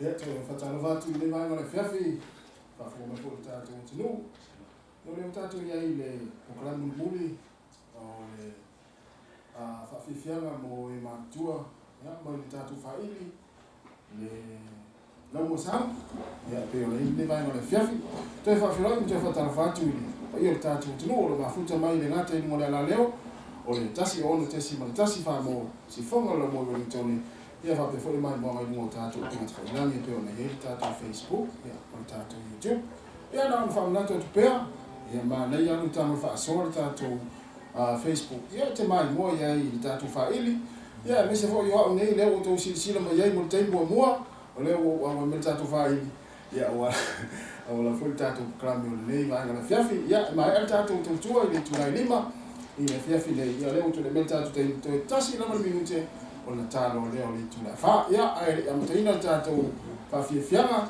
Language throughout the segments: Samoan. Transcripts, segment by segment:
Ia, toe faatalofa atu i lenei vaega o le afiafi, faafofoga mai foi i le tatou atunuu. Ia o lea ua tatou i ai i le polokalame mulimuli o le faafiafiaga mo e matutua, ia, mai le tatou faili, le Laumosa, ia, e pei ona i ai lenei vaega o le afiafi. Toe faafeiloai ma toe faatalofa atu i le paia o le tatou atunuu o lo o mafuta mai le gata i luga o le alaleo o le 106.1 mo sifoga o le Laumoe Ueligitone, ia faapea foi le maimoaga i luga o tatou upega tafailagi e pei ona i ai le tatou Facebook, ia, ma le tatou YouTube. Ia, na ona faamanatu atu pea, ia, manaia lava le tago e faasoa le tatou Facebook, ia, e te maimoa i ai i le tatou faili, ia, aemaise foi o au nei lea ua outou silasila mai ai mo le taimi muamua, o lea ua ou auai mai le tatou faili, ia, ua auala foi le tatou polokalame o lenei vaega o le afiafi. Ia, e maea le tatou tautua i le itula e 5 i le afiafi nei, ia, o lea ua tulai mai le tatou taimi, toe tasi lava le minute ona ta loa lea o le itula e 4. Ia, ae le i amataina le tatou faafiafiaga,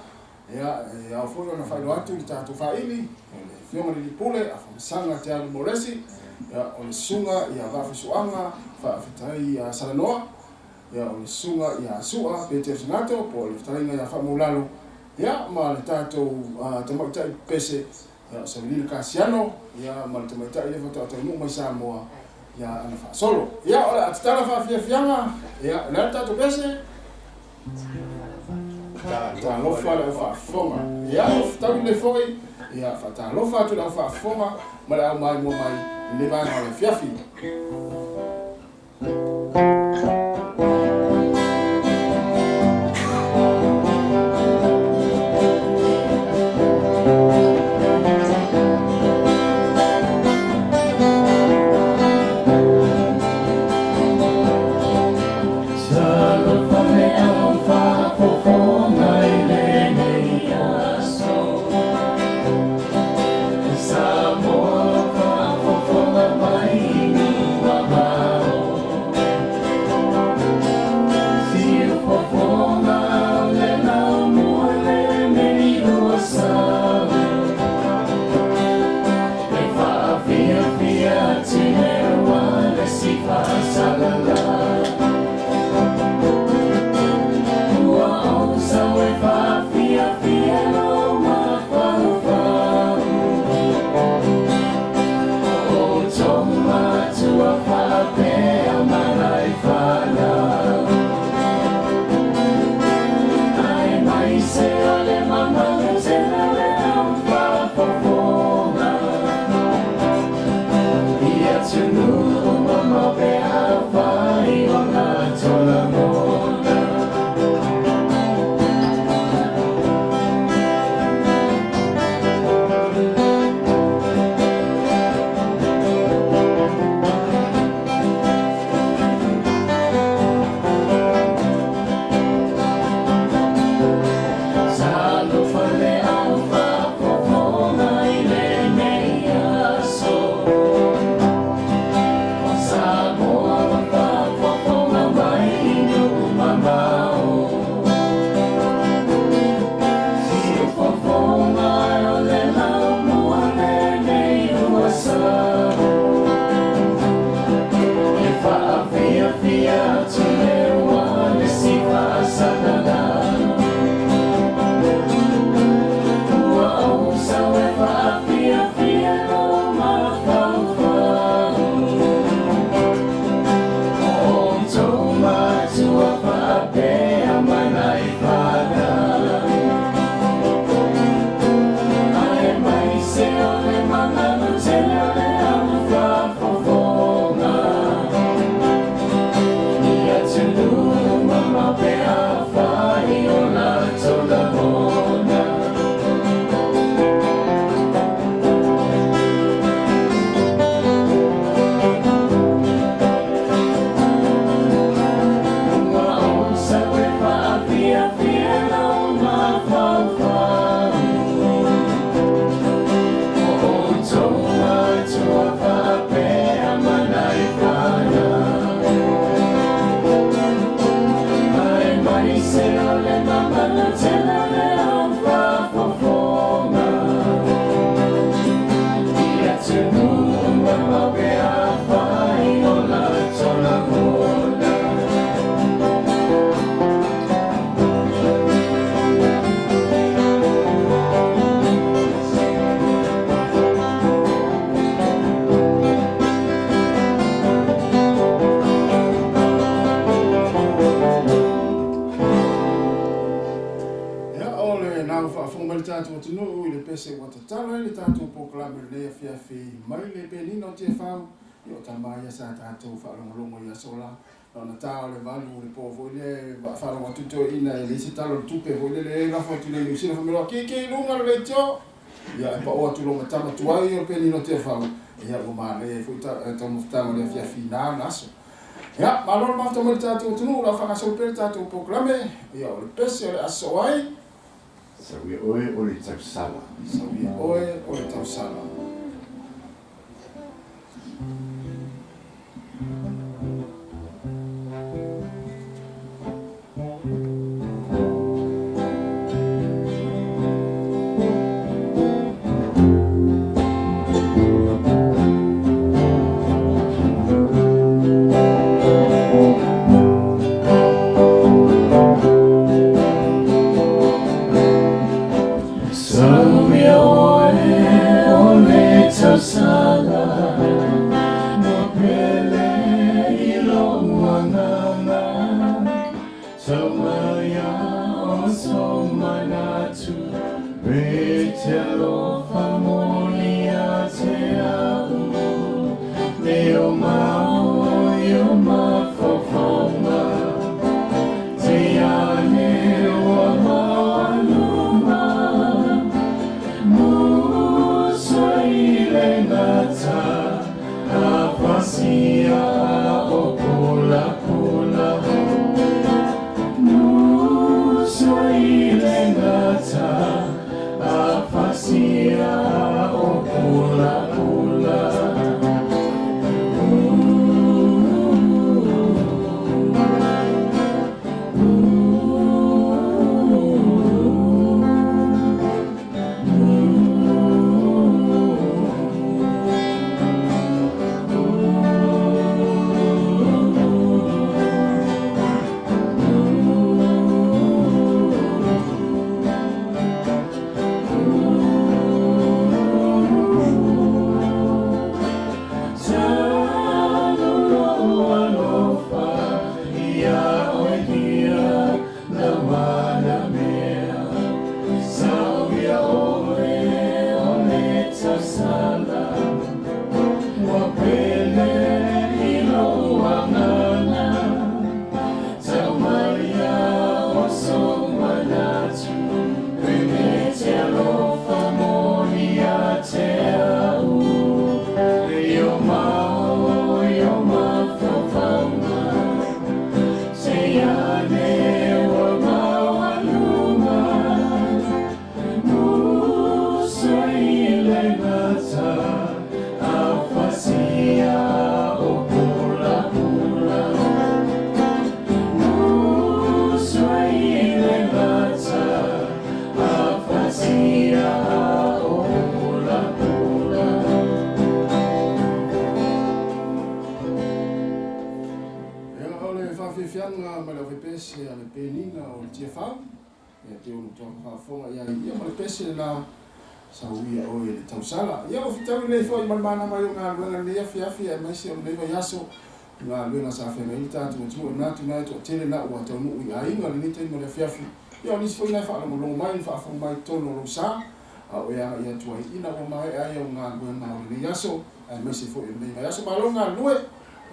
Ia, e ao foi ona faailoa atu le tatou faili, o le Afioga i le Alii Pule, Afamasaga Tealu Moresi, ia, o le Susuga ia Vaafusuaga Faafetai Salanoa, ia, o le Susuga ia Sua Peter Segato, po o le Fetalaiga ia Faamaulalo, ia, ma le tatou Tamaitai Pese, ia, o Saulina Kasiano, ia, ma le Tamaitai lea faatoa taunuu mai Samoa, ia Ana Faasolo. Ia, o le a tatala faafiafiaga, ia, o le a le tatou pese? Talofa le au faafofoga. Ia, ua fetaui lelei foi. Ia, faatalofa atu i le au faafofoga ma le au maimoa mai i lenei vaega o le afiafi. pese ua tatala ai le tatou polokalame i lenei afiafi mai le penina o Tiafau, ia o tama ia sa tatou faalogologo i aso la, na ona ta o le 8 o le po foi lea e faalogo atu toeaiina e leai se tala o le tupe foi lele e lafo atu i le Niu Sila fai mai loa, Kiki i luga le leitio! Ia e pao atu loma tama tuai o le penina o Tiafau, ia ua manaia ai foi taumafataga o le afiafi i na aso. Ia, malo le mafuta mai le tatou atunuu, o le a faagasolo pea le tatou polokalame, ia o le pese o le aso ai. Sauia oe o le tausala. Sauia oe o le tausala. Sauia oe o le tausala Ua pele i lou agaga Taumaia o sou manatu E te alofa moni ia te au Me o mao i o mafaufauga Te ane ua maualuga Musa i le gata Afasia o pulapula Musa i le gata Afasia o pulapula. Ia, o le faafiafiaga ma le aufepese a le penina o le Tiafau, ia te ono toa faafofoga i ai ia ma le pese le la sauia oe le tausala. Ia, ua fitaui lelei foi ma le manama i o galuega i lenei afiafi aemaise o lenei vaiaso i galuega sa feagai ai le tatou atunuu. E manatu na e toatele na ua taunuu i aiga i lenei taimi o le afiafi. Ia, o nisi foi na e faalogologo mai ma faafofoga mai i totonu o lou sa, a o e agai atu ai ina ua maea ai au galuega o lenei aso aemaise foi o lenei vaiaso. Malo le galulue,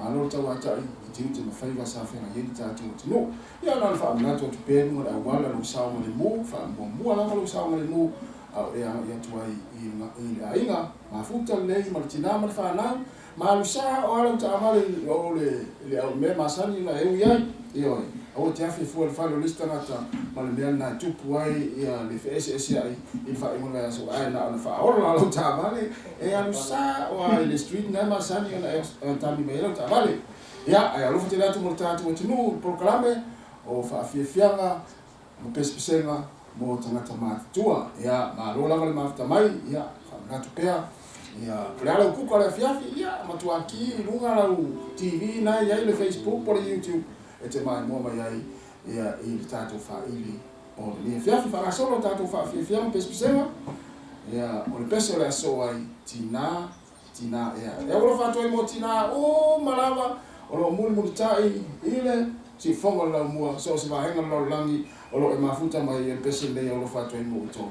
malo le tauatai i tiute ma faiva sa feagai ai le tatou atunuu. Ia, na ona faamanatu atu pea i luga o le auala lou saogalemu, faamuamua lava lou saogalemu a o e agai atu ai i le aiga mafuta lelei ma le tina ma le fanau. Malusa o a lau taavale o le mea masani ona e ui ai, ioe, aua te afe fua i le fale o le isi tagata ma le mea lena e tupu ai le feeseeseai i le faaiuga o le vaiaso, ae na ona faaola lau taavale e alu sao lava i le street lena e masani ona e tami mai ai lau taavale. Ia, ae alofa tele atu mo le tatou atunuu i le polokalame o faafiafiaga ma pesepesega mo tagata matutua. Ia, malo lava le mafuta mai, ia, faamanatu pea, ia, po o le a lau kuka o le afiafi, ia, matua ki i luga lau TV na e i ai le Facebook po o le YouTube e te maimoa mai ai, ia, i le tatou faili o lenei afiafi. Faagasolo le tatou faafiafia ma pesepesega, ia, o le pese o le aso ai, tina, tina ea. E alofa atu ai mo tina uma lava o lo o mulimulitai i le siufofoga o le laumua, so o se vaega o le lalolagi o lo o e mafuta mai e le pese lenei e alofa atu ai mo outou.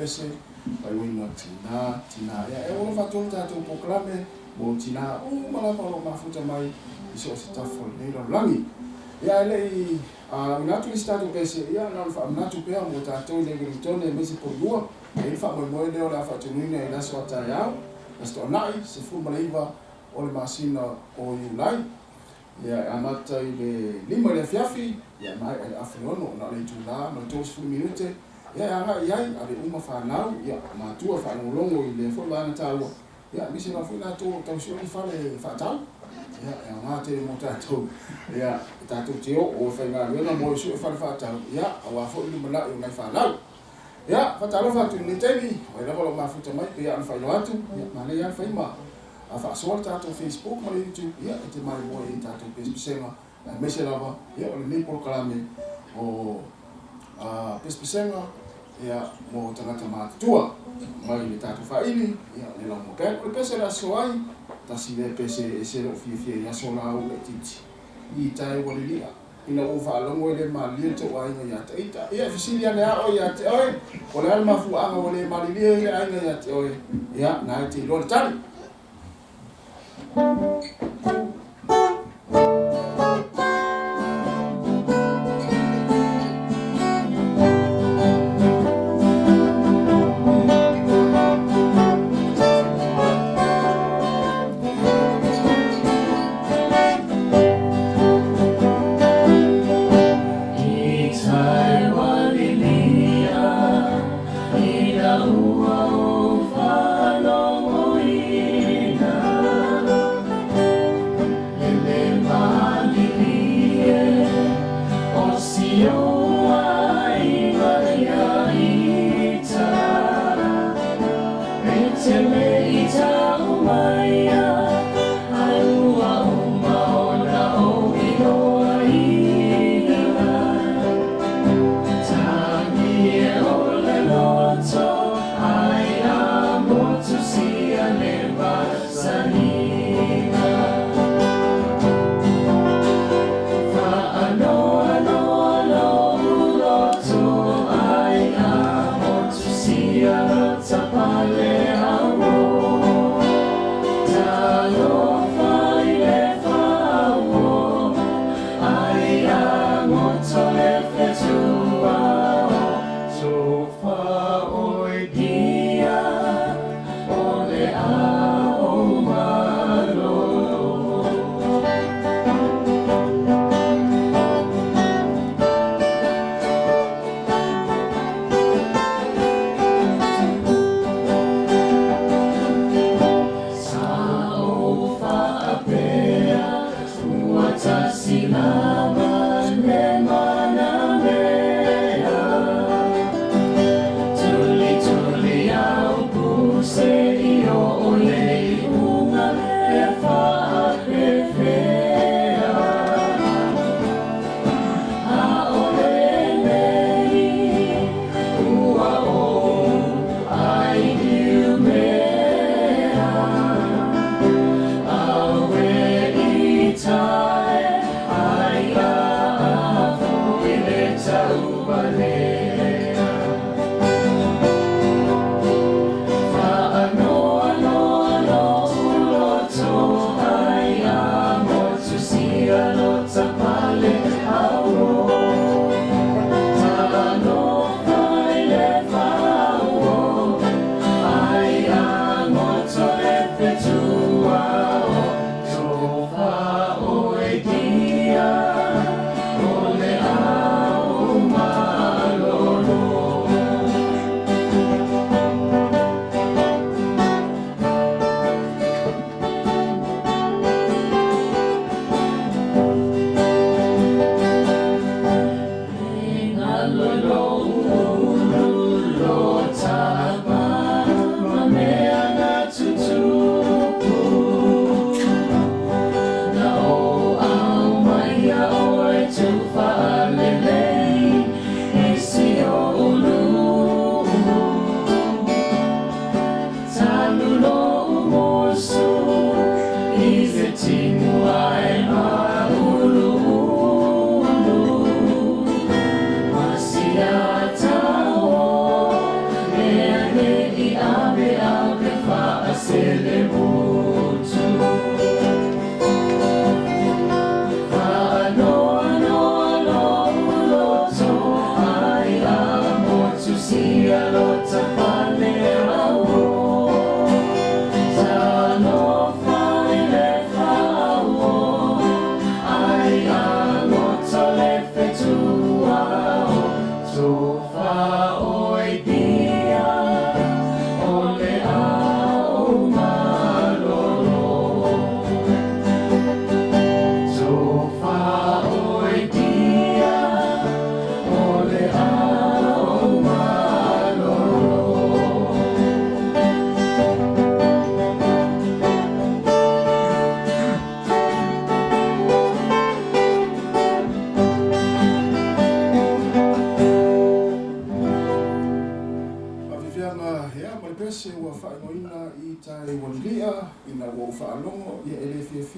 pese faaigoaina Tina Tina. Ia, e ono faatu le tatou polokalame mo tinā uma lava o lo o mafuta mai i so o se tafa o lenei lalolagi. Ia, ae le i auina atu le isi tatou pese, ia, na ona faamanatu pea mo tatou i nei Wellingtone aemaise Polilua, e i ai le faamoemoe lea o le a faatunuina i le aso a taeao, le Aso Toonai, 19 o le masina o Iulai. Ia, e amata i le 5 i le afiafi, ia, maea i le afa i le 6, na o le itula ma le 30 minute, ia, e agai i ai, ave uma fanau, ia, matua faalogologo i lea foi vaega taua, ia, aemaise lava foi latou o lo o tausi ni fale faatau, ia, e aoga tele mo tatou, ia, e tatou te oo e faigaluega mo e sue fale faatau, ia, aua foi le lumanai o nai fanau. Ia, faatalofa atu i lenei taimi, o ai lava o lo o mafuta mai, pei lava ona faailoa atu, ia, manaia lava le fai ma faasoa le tatou Facebook ma le YouTube, ia, e te maimoa i ai i tatou pesepesega, aemaise lava, ia, o lenei polokalame o pesepesega, ia, mo tagata matutua mai le tatou faili, ia, le Laumua Band. O le pese o le aso ai, tasi lea pese e ese lou fiafia i aso la ua laitiiti, i tae ua lilia. Ina ua ou faalogo e le malilie le tou aiga ia te ita. Ia, e fesili ane lava oe ia te oe, o le a le mafuaaga ua le malilie ai le aiga ia te oe? Ia, na e te iloa le tali.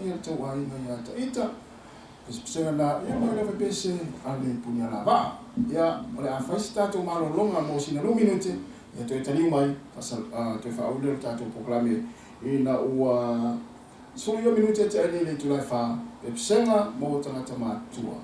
le tauaiga ia Taita. Pesepesega na ia mai lava pese a le Punialavaa. Ia, o le a fai se tatou malologa mo sina 2 minute, ia toe taliu mai, toe faaulu lea o le tatou polokalame ina ua 19 minute tea ai nei i le itula e 4, pesepesega mo tagata matutua.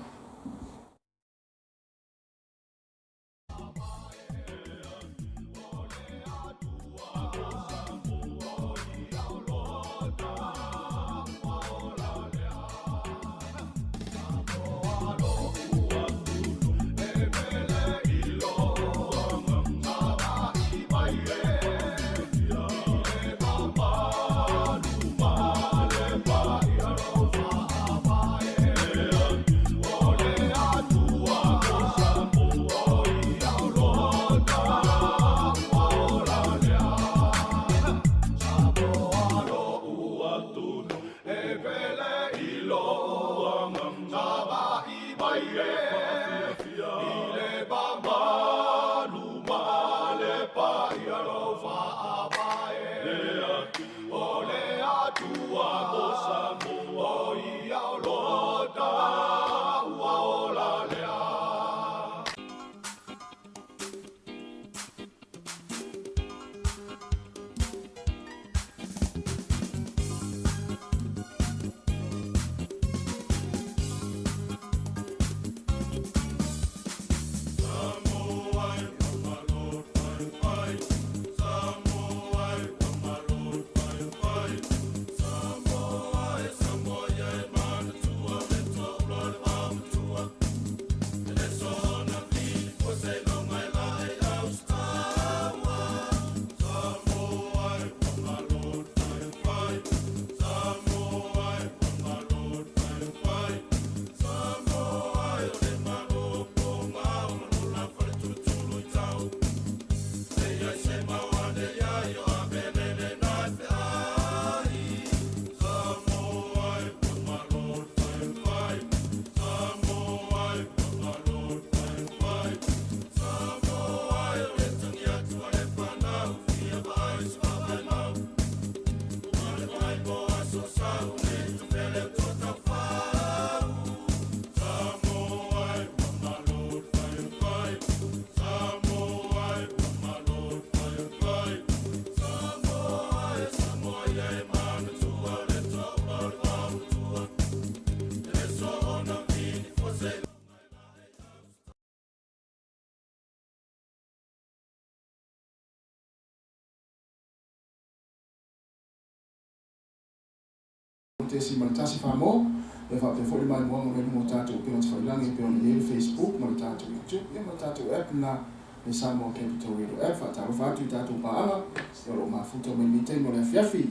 1 Samoa, e faapea foi le maimoaga mai luga o tatou upega tafailagi e pei ona i ai le Facebook ma le tatou YouTube ia ma le tatou app na le Samoa Capital Radio App. Faatalofa atu i tatou paaga ia o lo o mafuta mai lenei taimi o le afiafi.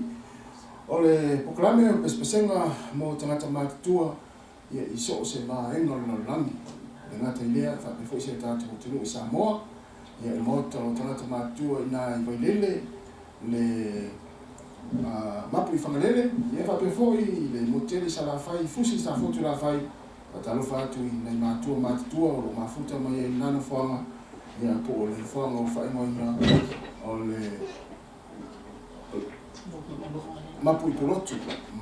O le polokalame o le pesepesega mo tagata matutua ia i so o se vaega o le lalolagi. E le gata i lea, e faapea foi si o tatou atunuu i Samoa, ia i le maota o tagata matutua i ina i Vailele, le Mapu i Fagalele, ia faapea foi i le motu tele i Salafai, i Fusi, Safotu, Lafai. Faatalofa atu i nai matua matutua o lo o mafuta mai ai i lena nofoaga, ia po o le nofoaga ua faaigoaina o le Mapu i Pulotu,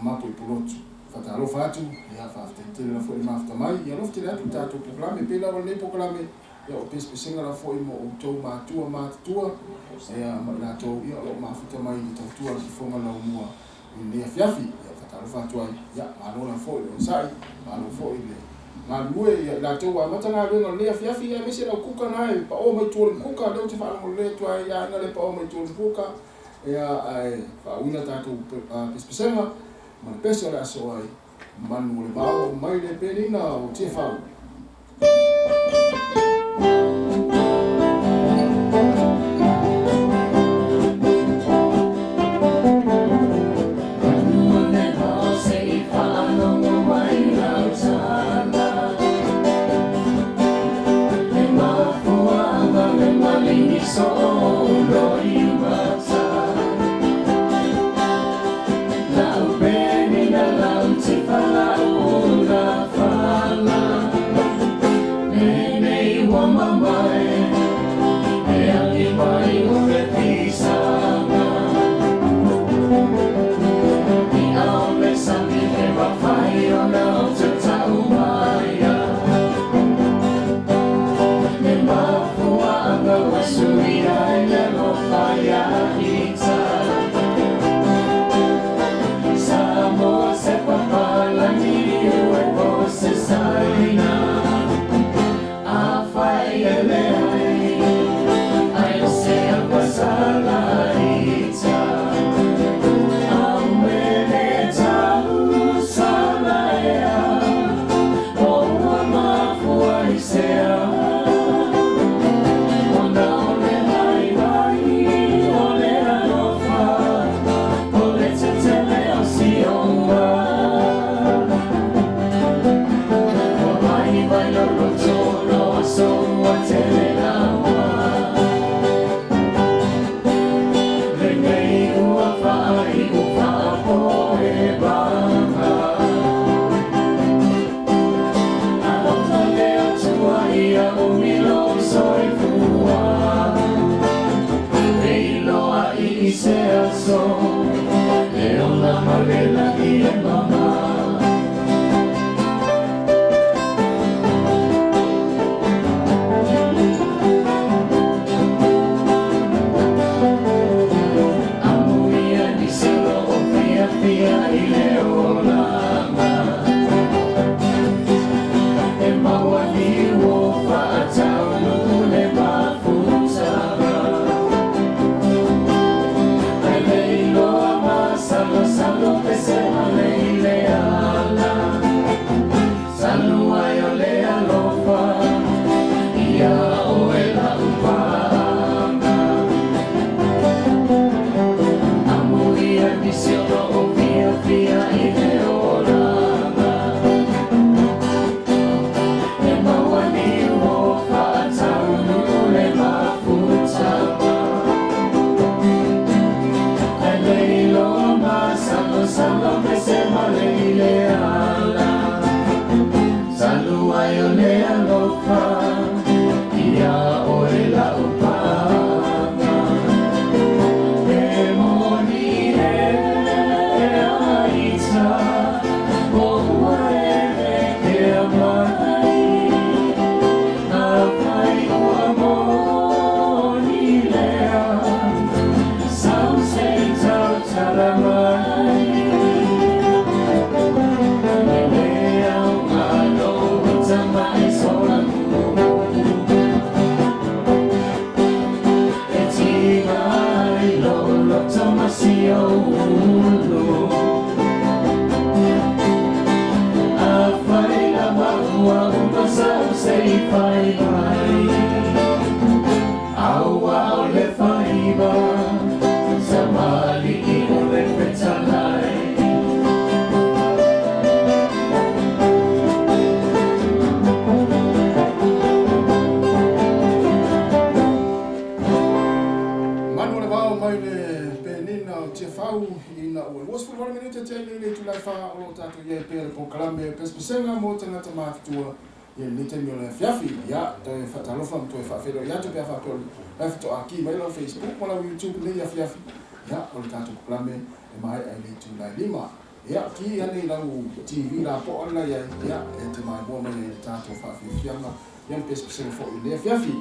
Mapu i Pulotu. Faatalofa atu, ia faafetai tele lava foi le mafuta mai. Ia alofa tele atu i le tatou polokalame, pei lava o lenei polokalame, ia o pesepesega lava foi mo outou matua matutua, ia ma i latou ia o lo o mafuta mai i le tautua a le sifoga laumua i lenei afiafi. Ia faatalofa atu ai, ia malo lava foi le onosai, malo foi le galulue, ia i latou ua amata galuega o lenei afiafi, ia aemaise lau kuka na e pao mai tua o le kuka, lea ou te faalogologo atu ai i aiga lea e pao mai tua o le kuka, ia ae faauiga tatou pesepesega ma le pese o le aso ai manu o le vao mai le penina o Tiafau. o tatou i ai pea i le polokalame o Pesepesega mo Tagata Matutua i lenei taimi o le afiafi. Ia, toe faatalofa ma toe faafeiloai atu pe a faapea o la e faatoa ki mai lau Facebook ma lau YouTube i lenei afiafi. Ia, o le tatou polokalame e maea i le itula e 5. Ia, ki ane i lau TV lapoa le la i ai, ia, e te maimoa mai ai i le tatou faafiafiaga, ia ma pesepesega foi i lenei afiafi.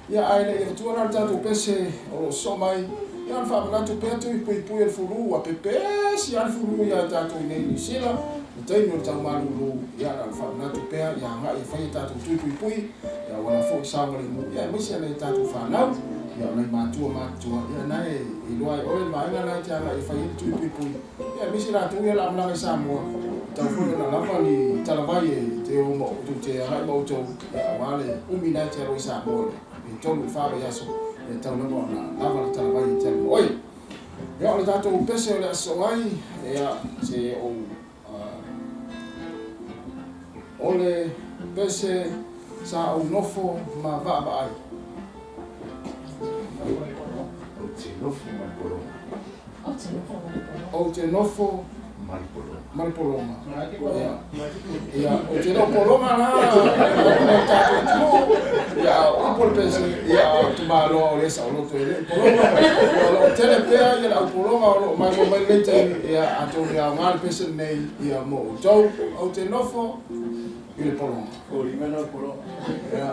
Ia, ae le i avatua la le tatou pese o lo o sosoo mai, ia ona faamanatu pea tui puipui o le fulu, ua pepesi lava le fulu ia tatou i nei i Niu Sila, i le taimi o le tau malulu, ia na ona faamanatu pea ia agai e fai a tatou tui puipui, ia aua la foi saogalemu, ia aemaise a nai a tatou fanau, ia o nai matua matutua, ia na e iloa e oe le vaega na e te agai e fai ai le tui puipui. Ia, aemaise latou ia o le a malaga i Samoa, e tatau foi ona lava ni talavai e te o ma tou te agai ma outou, ia, aua le umi na e te alu ai i Samoa i le 3 i le 4 vaiaso, ia e tatau lava ona lava le talavai e te alu ma oe. Ia, o le tatou pese o le aso ai, ia, se ou, o le pese sa ou nofo ma vaavaai. Ou te nofo ma le pologa. Ou te nofo ma le pologa. Ia, ou te le o pologa la le tatou atunuu. Ia, o upu o le pese, ia, o tamaloa o le saoloto e le i pologa. Ia, o lo o tele pea ia le au pologa o lo o maimoa mai lenei taimi. Ia, atonu e aoga le pese lenei ia mo outou. Ou te nofo i le pologa. Ia.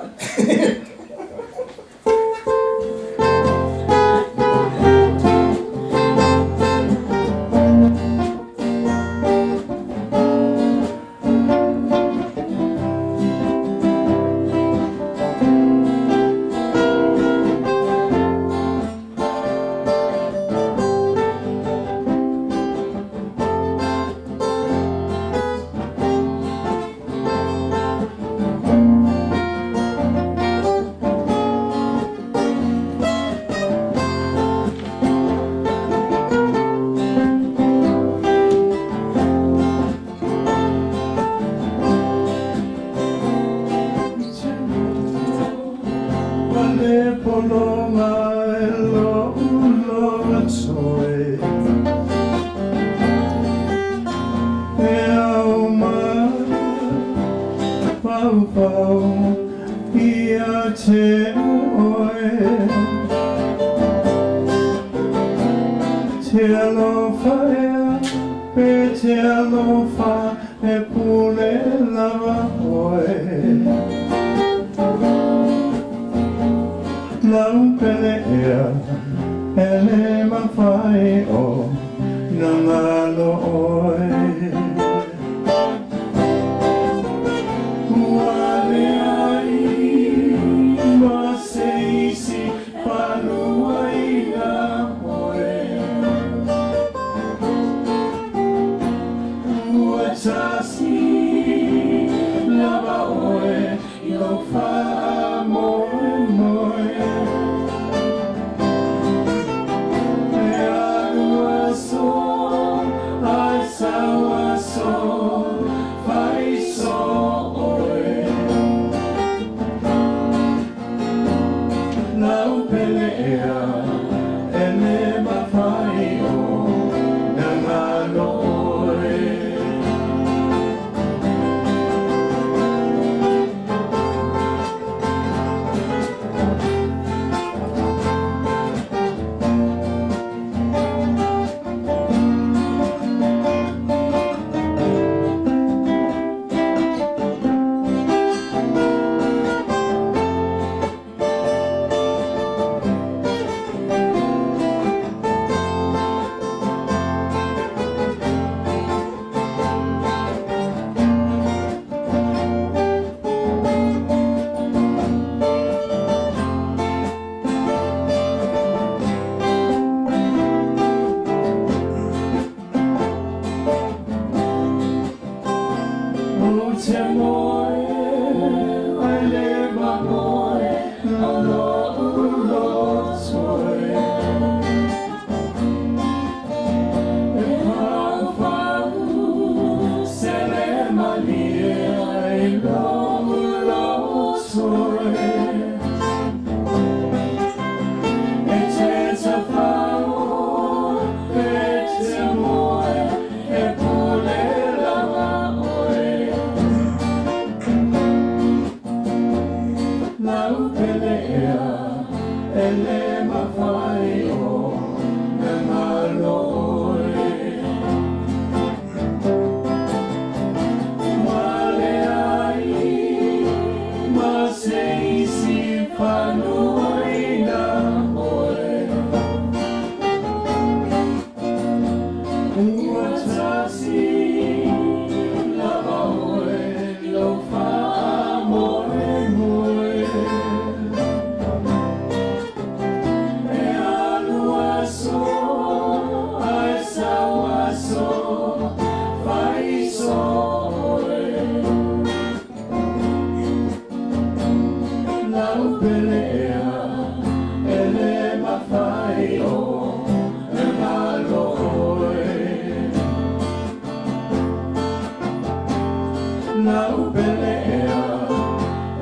Lau pele ea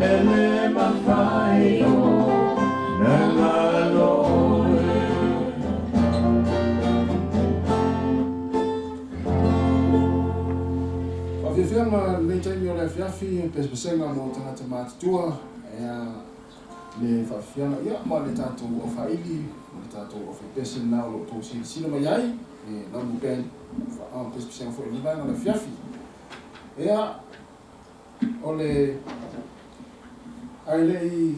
e le mafai ona galo e. Faafiafiaga lenei taimi o le afiafi, pesepesega mo tagata matutua, ea le faafiafiaga ia ma le tatou aufaili ma le tatou aufaipese lena o lo o outou silasila mai ai, le Laulu Band, pesepesega foi o lenei vaega o le afiafi. Ea, o le ae le i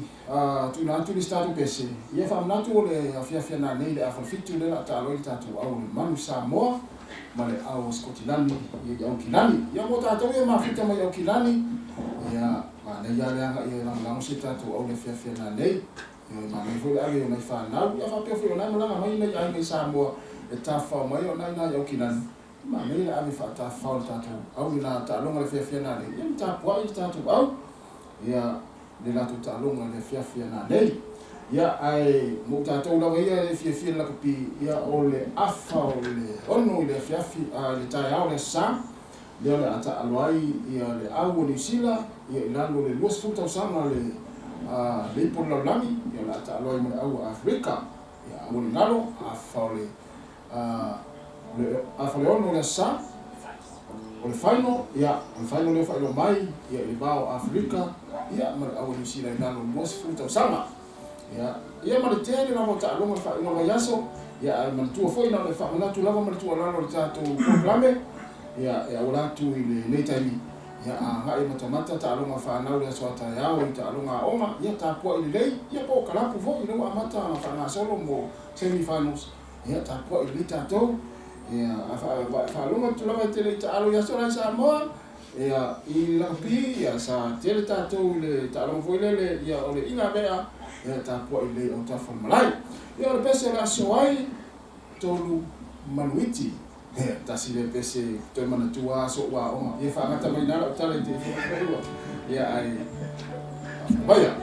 tuuina atu le isi tatou pese, ia faamanatu o le afiafi a nanei le afa fitu lea o le a taalo ai le tatou au o le Manu Samoa ma le au o Sikotilani ia i Aukilani. Ia mo tatou ia mafuta mai Aukilani, ia manaia lava le agaia e lagolago se tatou au i le afiafi a nanei. Ia manaia foi le ave i nai fanau, ia faapea foi o la e malaga mai nai aiga i Samoa e tafafao mai o nai i Aukilani. Manaia le ave faatafafao le tatou au i le taaloga i le afiafi a nanei, ia ma tapuai le tatou au ia le latou taaloga i le afiafi a nanei. Ia ae mo tatou lava ia e fiafia i le lakapi, ia o le afa o le 6 i le afiafi a i le taeao le Aso Sa, lea o le a taalo ai ia le au o Niu Sila ia i lalo o le 20 tausaga le leipo o le lalolagi, ia o le a taalo ai ma le au o Aferika. Ia aua ne i galo, afa o le afa o le 6 o le Aso Sa, o le final, ia, o le final lea ua faailoa mai, ia, i le va o Aferika, ia, ma le au o Niu Sila i lalo o le 20 tausaga. Ia, ia ma le tele lava o taaloga i le faaiuga o le vaiaso, ia, ae manatua foi na o le faamanatu lava ma le tuualalo o le tatou polokalame, ia, e auala atu i lenei taimi, ia, a agai e matamata taaloga fanau i le aso a taeao i taaloga aoga, ia, tapuai lelei, ia, po o kalapu foi, lea ua amata ona faagasolo mo semi finals. Ia tapuai lelei tatou, ia a faalogo atu lava e te le i taalo i aso la i Samoa, ia i lakapi, ia sa tele tatou i le taaloga foi lele, ia o le iga mea, ia tapuai lelei autafa o le malae. Ia o le pese o le aso ai, tolu manuiti. Ia, tasi lea pese toe manatua aso o aoga. Ia faagata mai i ina lau tala i te i foi ia ai maia.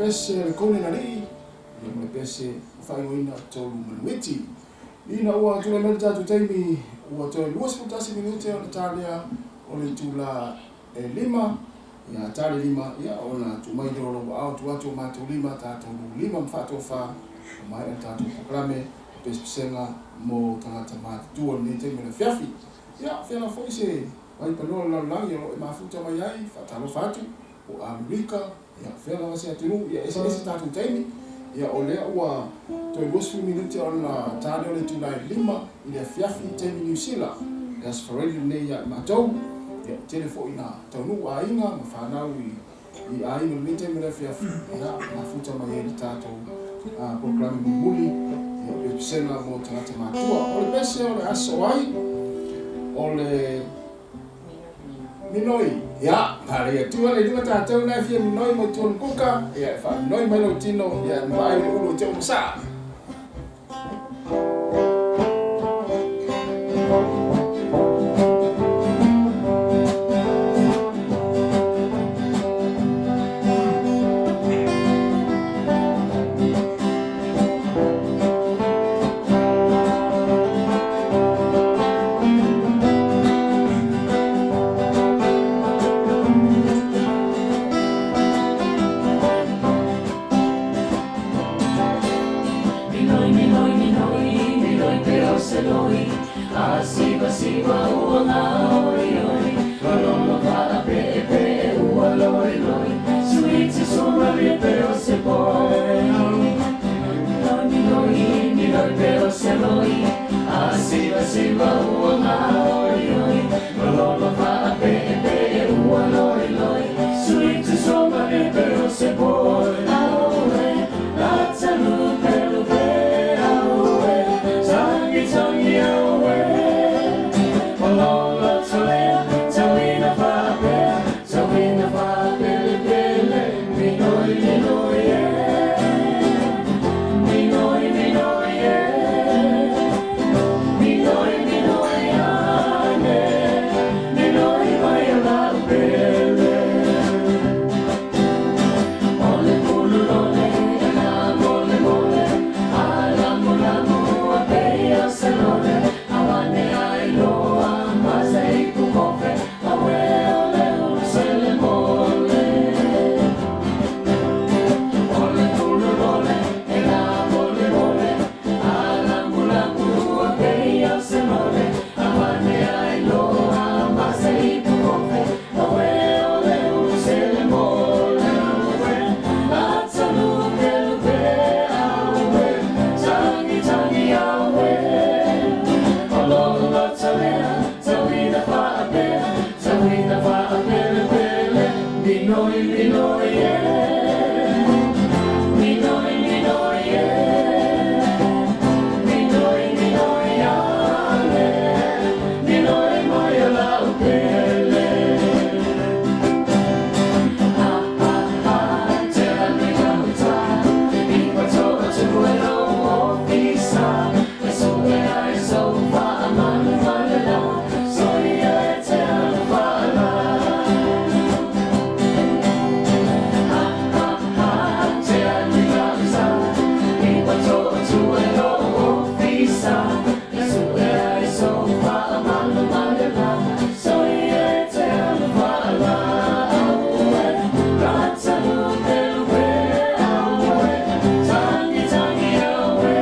pese a le Golden Alii, ia ma le pese ua faaigoaina Tolu Manuiti. Ina ua tulai mai le tatou taimi, ua toe 21 minute ona ta lea o le itula e lima, ia ta le lima, ia ona tuu mai lea o lou aao atu atu o matou lima, tatou lima ma faatofa, ua maea le tatou polokalame o pesepesega mo tagata matutua i lenei taimi o le afiafi. Ia, fea foi se vaipanoa o le lalolagi o lo o e mafuta mai ai, faatalofa atu, po o Amerika, ia, fea lava se atunuu, ia eseese tatou taimi. Ia, o lea ua toe 20 minute ona ta lea o le itula e 5 i le afiafi i taimi Niu Sila. Le Aso Faraile lenei ia i matou. Ia, ua tele foi ina taunuu aiga ma fanau i i aiga i lenei taimi o le afiafi, ia, mafuta mai ai le tatou polokalame mulimuli, ia, o pesega mo tagata matutua. O le pese o le aso ai, o le Minoi, ia, pale Atua le luga tatou na e fia minoi mo tua kuka, ia, e faaminoi mai lou tino, ia, e vaai le ulu o te uma saa. Minoi, minoi, minoi, minoi pe o se loi, a siva siva ua ngā oi oi, malolo wha pe e pe e ua loi loi, suiti sumari pe o se poi. Minoi, minoi, minoi pe o se loi, a siva siva ua ngā oi oi, malolo wha pe e pe e ua loi loi, suiti sumari pe o se poi. Aue, lata lupe lupe, aue, tangi tangi aue, malolo talea, tawina whaapea, tawina whaapele pele, minoi minoi e, minoi minoi e, minoi minoi ane, minoi mai ala pele. Ole pululole, la mole mole, ala molamu a peia salole, awane ai loa, masa i kukofe, awe ole ulusele mole. Ole pululole, la mole mole, ala molamu a peia salole, awane ai loa, masa i kukofe, awe ole ulusele mole. Awe, lata lupe lupe, awe, tangi tangi awe, ololo talea, tawina whaapea, tawina whaapele pele, minoi minoi e, minoi minoi e, minoi minoi ane, minoi mai ala upele. Ha ha ha, te amiga uta, i pato atu e lo ofisa, e sue ai so fa manu manela, so ia e te anu whaala. Ha ha ha, te amiga uta, i pato atu e lo ofisa, e sue ai so fa manu manela, so ia e te anu whaala. Aue, rata lupe lupe, aue, tangi tangi aue,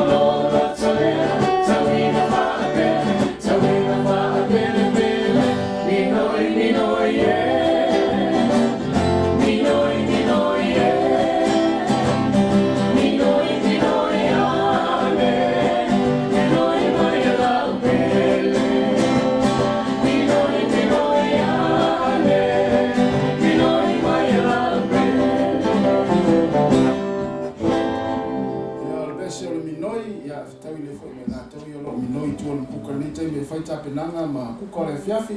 ololo talea, tawina whaapea, tawina whaapele pele, minoi minoi e, minoi minoi e, minoi minoi ane, minoi mai ala upele. Minoi minoi ane, minoi mai ala upele. Ia, o le pese o le minoi, ia, fetaui le foi me latou ia o lo o minoi i tua o le kuka i lenei taimi e fai tapenaga ma kuka o le afiafi.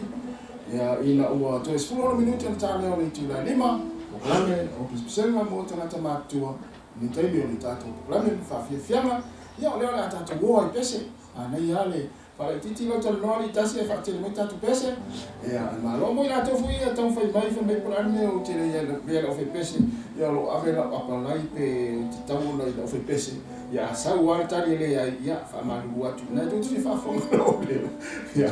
Ia, ina ua toe 16 minute ona ta lea o le itula e lima, polokalame o pesepesega mo tagata matutua i lenei taimi o le tatou polokalame ma faafiafiaga. Ia, o lea o le a tatou o ai pese, manaia lava le faalaitiiti lau talanoa alii tasi ae faatele mai tatou pese. Ia, e malo mo i latou foi ia taumafai mai fai mai po o le a le mea ou te le i ai lavea i lau fai pese. Ia, o lo o ave lau apalai pe tatau ona i le aufaipese. Ia, a sau lava le tali e leai, ia, faamalulu atu i ina, e tou te fia faafofoga lou leo. Ia,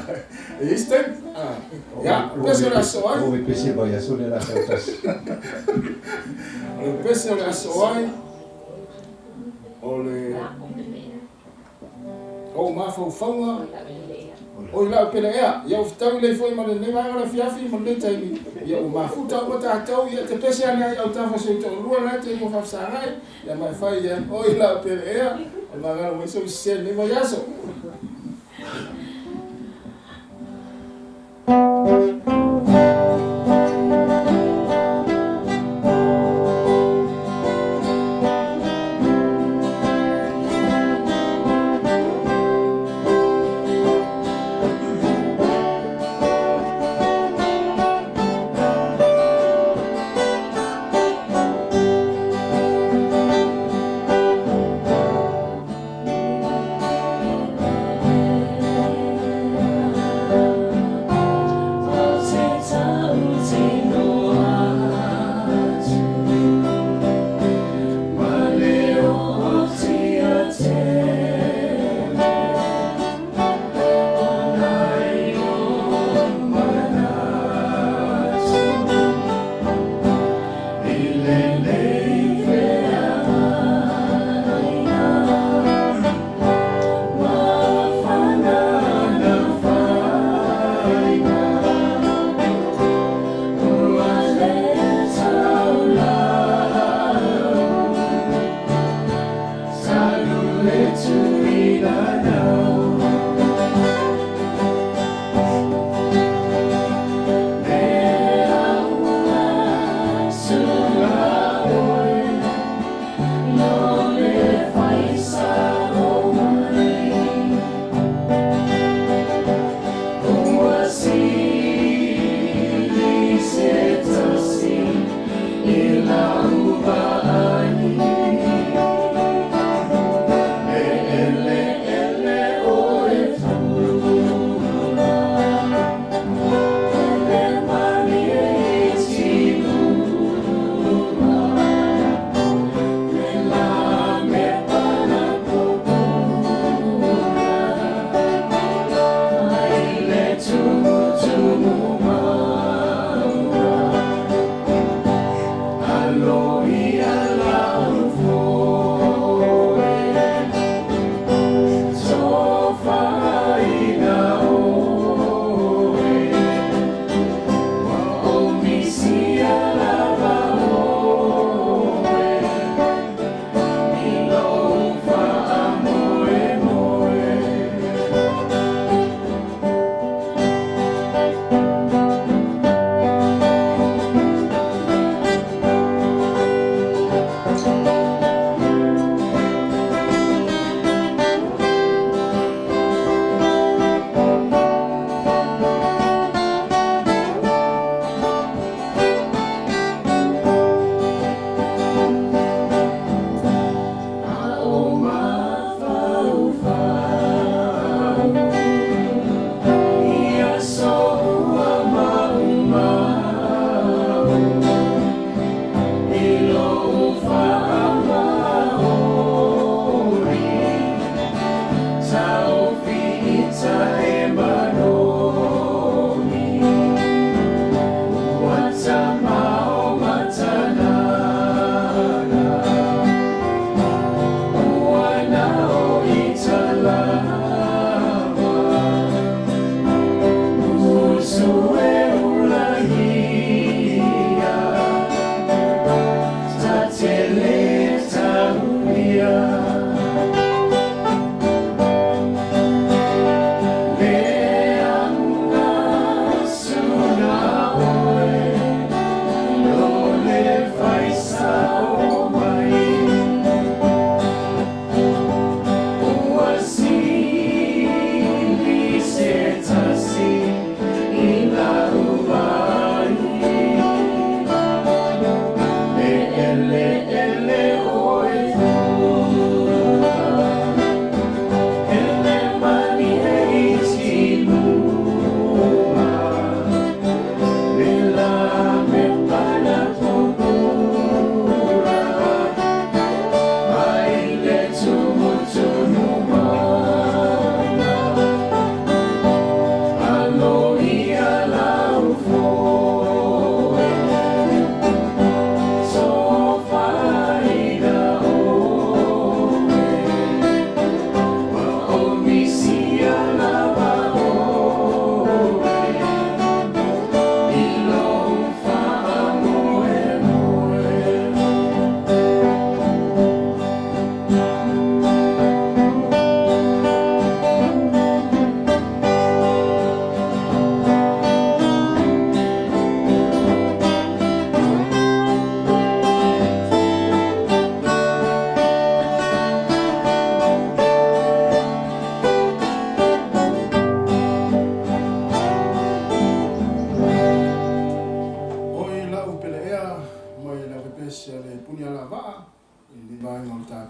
e i ai se taimi. A, ia, o le pese o le aso ai. Ua pese mai aso le la sau tasi. O le pese o le aso ai, o le ou mafaufauga, oi lau pele ea, ia ua fetaui lelei foi ma lenei vaega o le afiafi ma lenei taimi, ia ua mafuta uma tatou, ia te pese ane ai i autafa o si ou toalua la e te lua faafesagai, ia ma e fai i ai, oi lau pele ea, o le magalo mai sou sese i lenei vaiaso.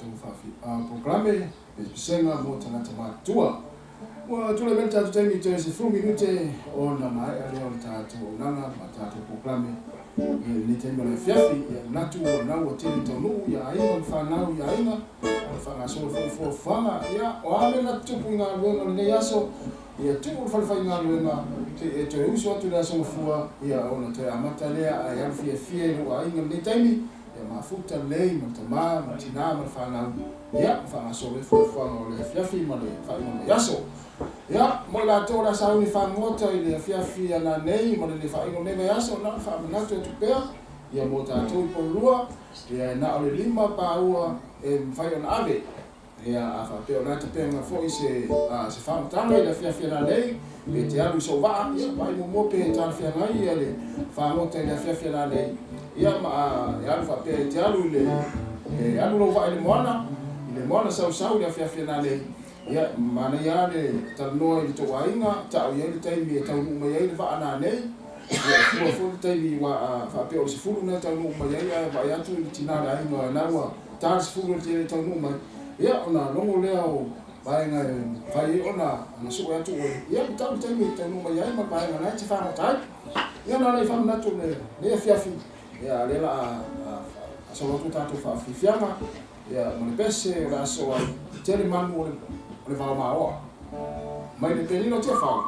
tatou polokalame Pesega mo tagata matutua. Ua tulai mai le tatou taimi toe 10 minute ona maea lea o le tatou auaunaga ma tatou polokalame i lenei taimi o le afiafi. Ia manatu ua nau ua tele taunuu i aiga ma fanau i aiga o le faagasolo foi fuafuaga. Ia o a mea na tutupu i galuega o lenei aso, ia tuu le fale faigaluega se i e toe usu atu i le aso Gafua, ia ona toe amata lea ae alu fiafia i lou aiga i lenei taimi. Ia mafuta lelei ma le tama ma le tina ma le fanau, ia, ma faagasolo ai fuafuaga o le afiafi ma le faaiuga o le aso. Ia, mo i latou o le a sauni fagota i le afiafi ananei ma le faaiuga o lenei vaiaso, na ona faamanatu atu pea, ia mo tatou i Pololua, ia na o le 5 paua e mafai ona ave. Ia, a faapea o la e tapena foi se, se faamatalaga i le afiafi ananei, pe te alu i sou vaa, ia, vaai muamua pe talafeagai ia le fagota i le afiafi ananei, ia, ma e alu faapea e te alu i le, e alu lou vaa i le moana, i le moana sausau i le afiafi ananei, ia, manaia lava le talanoa i le tou aiga, tau i ai le taimi e taunuu mai ai le vaa nanei, ia, e fua foi le taimi, aua a faapea o le 10 lena e taunuu mai ai, ae vaai atu i le tina o le aiga o la ua ta le 10 e te le taunuu mai, ia, ona logo lea o vaega e mafai ai ona sue atu oe, ia, ma tau le taimi e taunuu mai ai ma le vaega o la e te fagota ai. Ia, na ona faamanatu i lenei afiafi, ia, o lea o le a solo atu tatou faafiafiaga, ia, ma le pese o le aso ai, tele manu o le vaomaoa. Mai le penina o Tiafau.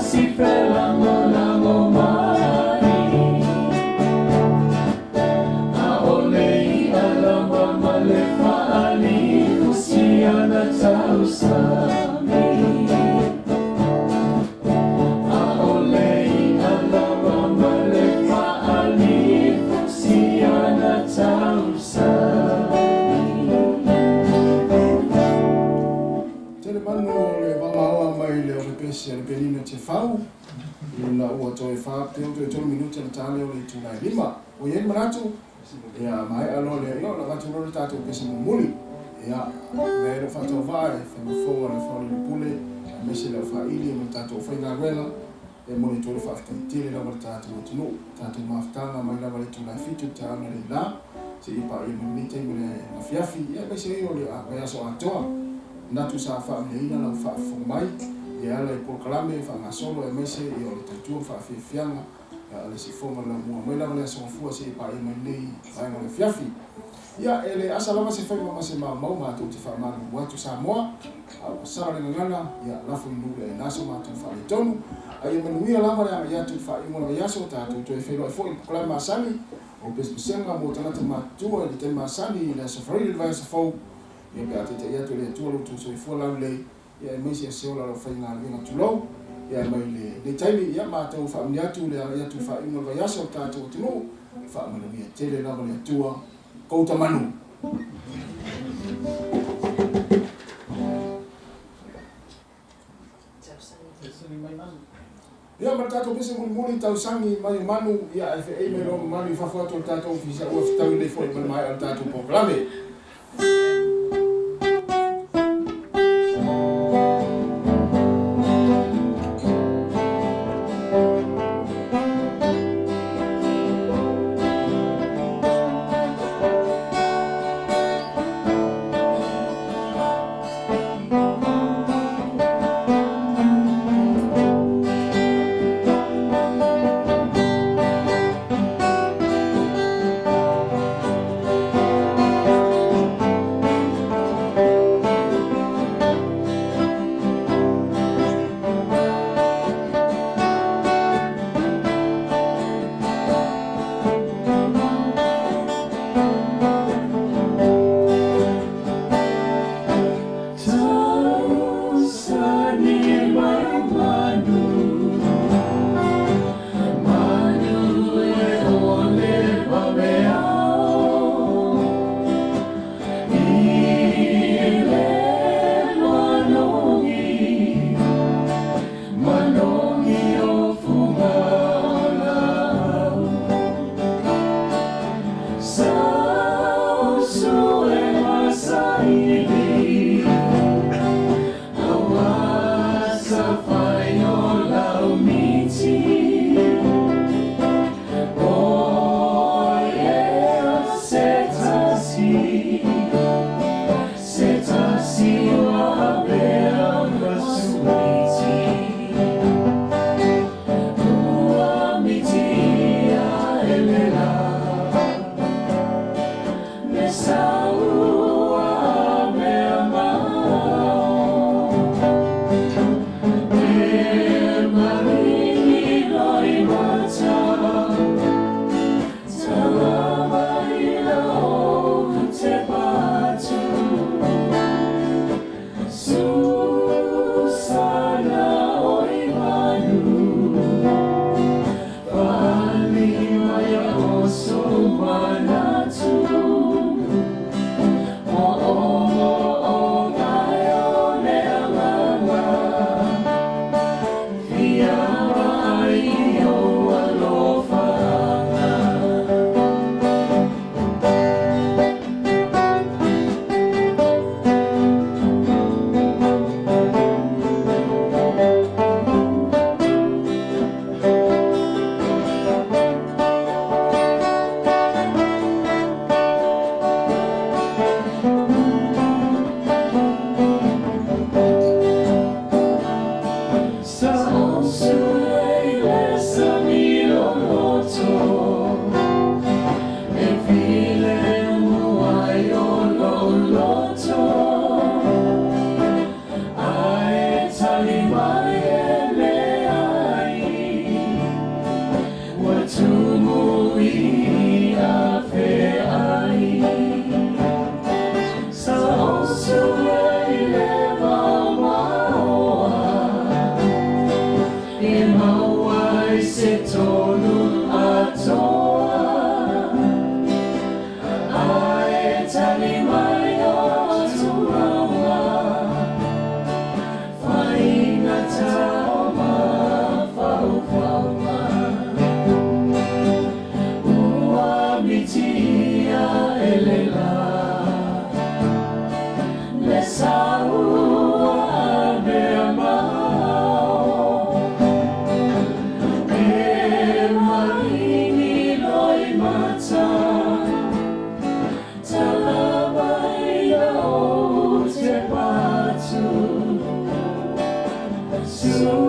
tasi felagolago mai. ʻAʻole i ʻalawa ma le faalifu siana tausami. ʻAʻole i ʻalawa ma le faalifu siana tausami. Tele manu o le valaoa mai le ofepesi a le Penina Tefau ina ua toe 4 toe 3 minute le tale o le itula e 5. Ua i ai le manatu, ia maea loa lea, ia ona avatu loa le tatou pese mulimuli. Ia, avea ai lou faatauvaa e faimafoga le Faaolioli Pule aemaise le aufaili ma le tatou aufaigaluega e momoli atu ai le faafetai tele lava i le tatou atunuu, tatou mafutaga mai lava i le itula e 7 i le taeao analeila seia paia mai lenei taimi o le afiafi, ia aemaise ai o le vaiaso atoa. Manatu sa faamiliaina lau faafofoga mai e ala i polokalame faagasolo aemaise ia o le tautua ma faafiafiaga a le sifoga o le laumua mai lava le Aso Gafua seia paia mai lenei vaega o le afiafi. Ia, e le asa lava se faiva ma se maumau matou te faamalulu atu Samoa, a ua sala le gagana, ia lafo i nuu le aina so matou faaletonu. A ia manuia lava le agai atu i le faaiuga o le vaiaso, tatou toe feiloai foi i le polokalame masani o Pesepesega mo Tagata Matutua i le taimi masani i le Aso Faraile i le vaiaso fou. Ia pe a taitai atu e le Atua lo outou soifua laulelei, ia aemaise ia se ola o lau faigaluega tulou, ia mai lenei taimi, ia matou faamanuia atu le agai atu i le faaiuga o le vaiaso o le tatou atunuu, faamanuia tele lava le Atua, kouta manu. Ia ma le tatou pese mulimuli tausangi mai o manu, ia ae feei mai loa ma manu i fafo atu o le tatou ofisa ua fetaui nei foi ma le maea o le tatou polokalame. Iesu.